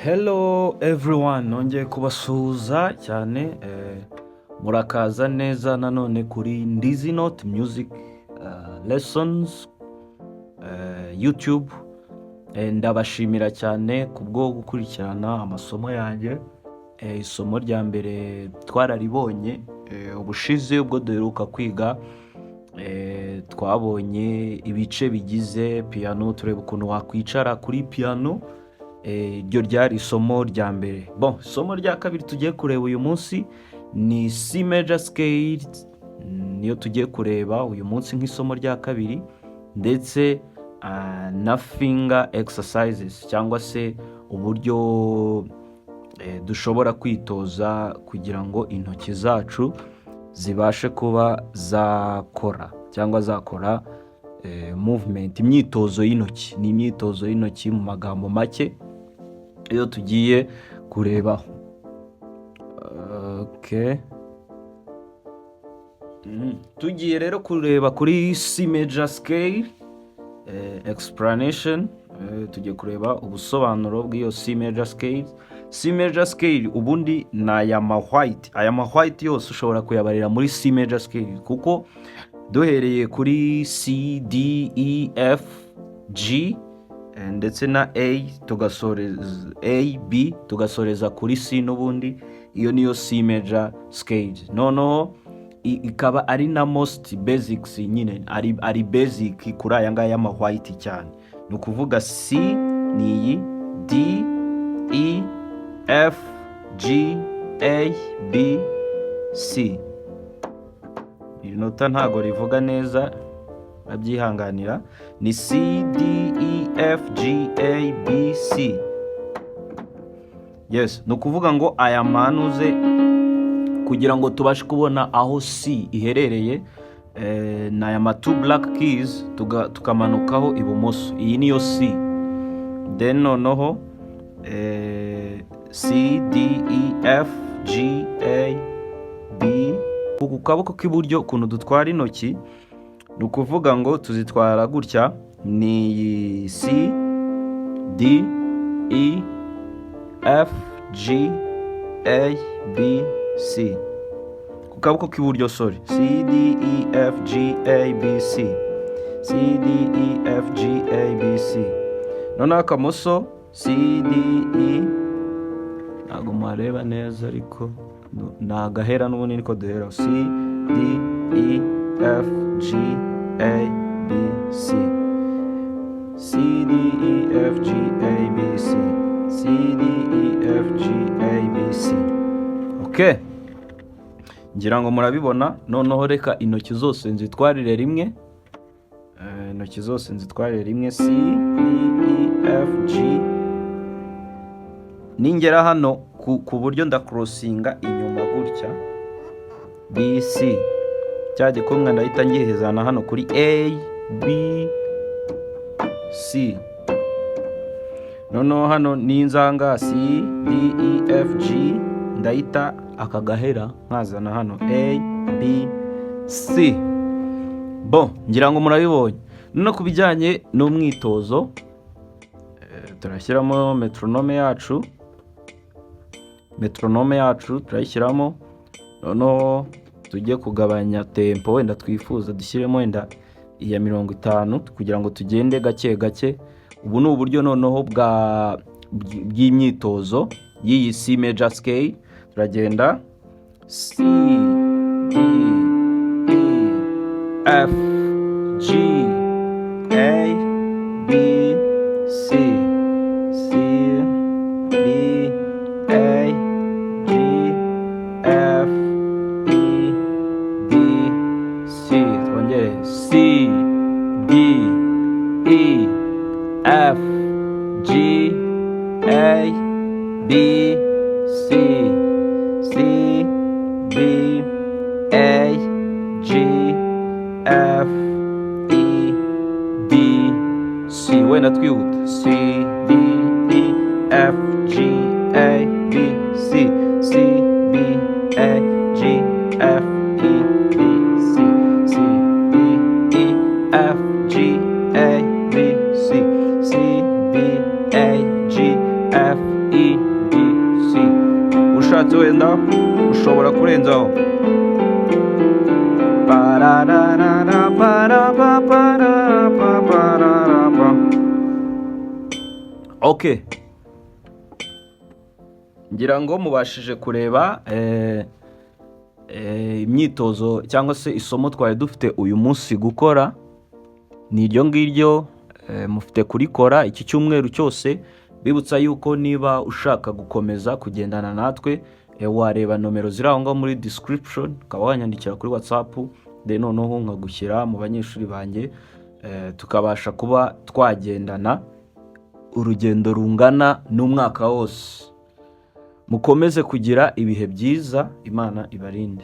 Hello everyone, nongeye kubasuhuza cyane, murakaza neza nanone kuri Ndizi Note Music Lessons YouTube. Ndabashimira cyane kubwo gukurikirana amasomo yanjye. Isomo rya mbere twararibonye ubushize ubwo duheruka kwiga, twabonye ibice bigize piano, tureba ukuntu wakwicara kuri piano. Iryo ryari isomo rya mbere. Bon, isomo rya kabiri tugiye kureba uyu munsi ni C major scale, niyo tugiye kureba uyu munsi nk'isomo rya kabiri, ndetse na finger exercises cyangwa se uburyo dushobora kwitoza kugira ngo intoki zacu zibashe kuba zakora cyangwa zakora movement, imyitozo y'intoki. Ni imyitozo y'intoki mu magambo make iyo tugiye kurebaho. Okay. Tugiye rero kureba kuri C major scale explanation, tugiye kureba ubusobanuro bw'iyo C major scale. C major scale ubundi ni aya ma white, aya ma white yose ushobora kuyabarira muri C major scale, kuko duhereye kuri C, D, E, F, G ndetse na A, tugasoreza A, B, tugasoreza kuri C n'ubundi, iyo niyo C major scale. Noneho ikaba ari na most basics nyine, ari basic kuri aya ngaya y'ama white cyane. Ni ukuvuga C ni iyi, D, E, F, G, A, B, C. Iri nota ntago rivuga neza, babyihanganira. Ni C, D, E, F, G, A, B, C. Yes, ni ukuvuga ngo aya manuze kugira ngo tubashe kubona aho C iherereye, ni aya ma two black keys, tukamanukaho ibumoso, iyi niyo C. Then noneho C, D, E, F, G, A, B. Ku kaboko k'iburyo, ukuntu dutwara intoki ni ukuvuga ngo tuzitwara gutya: ni iyi C, D, E, F, G, A, B, C ku kaboko k'iburyo, sorry, C, D, E, F, G, A, B, C, C, D, E, F, G, A, B, C. Noneho akamoso, C, D, E, ntabwo muhareba neza ariko ni agahera n'ubundi niko duhera: C, D, E, F, G, A, B, C, C, D, E, F, G, A, B, C, C, D, E, F, G, A, B, C. Okay, ngira ngo murabibona. Noneho reka intoki zose nzitwarire rimwe. Intoki zose nzitwarire rimwe: C, D, E, F, G. Ningera hano ku buryo ndacrossinga inyuma gutya, B, C, cya gikumwe ndahita ngihezana hano kuri A, B, C. Noneho hano ninzanga C, D, E, F, G, ndahita aka gahera nkazana hano A, B, C. Bon, ngira ngo murabibonye. Noneho ku bijyanye n'umwitozo, turashyiramo metronome yacu. Metronome yacu turayishyiramo, noneho tujye kugabanya tempo wenda twifuza, dushyiremo wenda iya 50 kugira ngo tugende gake gake. Ubu ni uburyo noneho bwa bw'imyitozo y'iyi C major scale. Turagenda C, D, E, F, G, A, B, C, C, B, A, G, F, E, D, C. Twongere: C, D, E, F, G, A, B, C, C, B, A, G, F, E, D, C. Wenda twihuta: C, D, E, F, G, A, B, C, C, B, A, G, F, E, D, C, C, D, E, F, G, A, B, C, C, B, A, G, F, E. Ushatse wenda ushobora kurenzaho pararara parapa parapa pararapa. Okay, ngira ngo mubashije kureba imyitozo cyangwa se isomo twari dufite uyu munsi gukora ni iryo ngiryo. Mufite kurikora iki cyumweru cyose. Bibutsa yuko niba ushaka gukomeza kugendana natwe, wareba nomero ziri aho ngaho muri description, ukaba wanyandikira kuri WhatsApp, de noneho nkagushyira mu banyeshuri banjye, tukabasha kuba twagendana urugendo rungana n'umwaka wose. Mukomeze kugira ibihe byiza, Imana ibarinde.